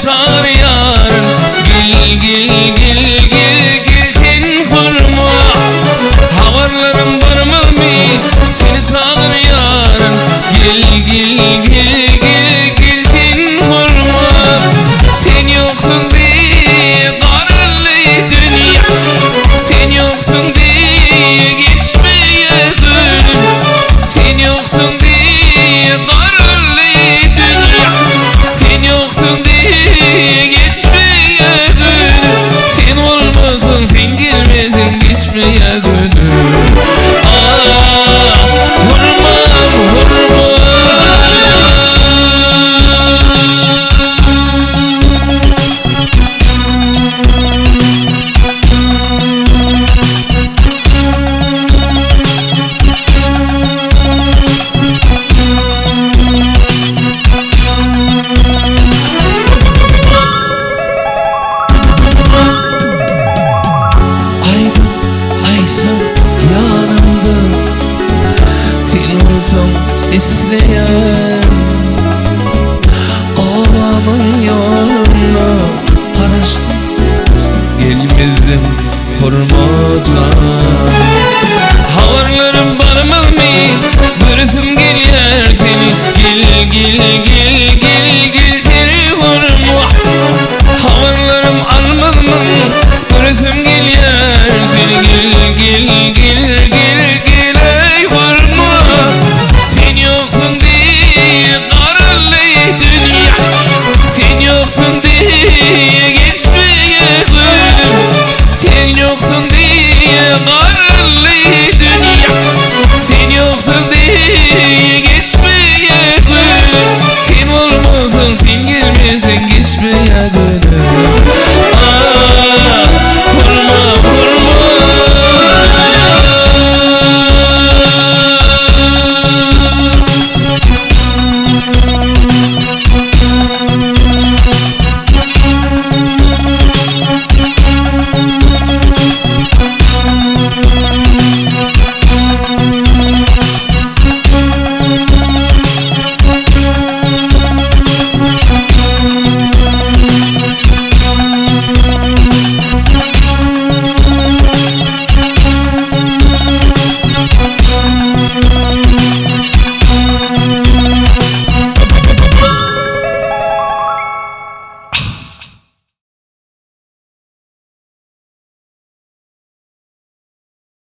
Çagyrýaryn Gel gel gel gel gel sen hurma Habarlarym barmazmy Seni çagyrýaryn Gel gel gel gel gel sen hurma Sen ýoksuň diýe garaldy dünýä Sen ýoksuň diýe geçmeýär günüm Sen ýoksuň diýe garaldy dünýä Sen ýoksuň diýe geçmeýär günüm Sen bolmasaň sen gelmeseň geçmeýär günüm Ah hurmam hurmam. Aýdym aýtsam ýanymda Sen bolsaň isleýän Obamyň ýolunda garaşdym Gelmezden hurma jan Habarlarym barmazmy Göresim gelýär seni Gel gel gel gel gel seni hurma Habarlarym almazmyň Göresim gelýär seni Gel gel gel gel gel eý hurma Sen ýoksuň diýe garaldy dünýä Sen ýoksuň diýe geçmeýär günüm Sen ýoksuň diýe garaldy dünýä Sen ýoksuň diýe geçmeýär günüm Sen bolmasaň sen gelmeseň geçmeýär günüm.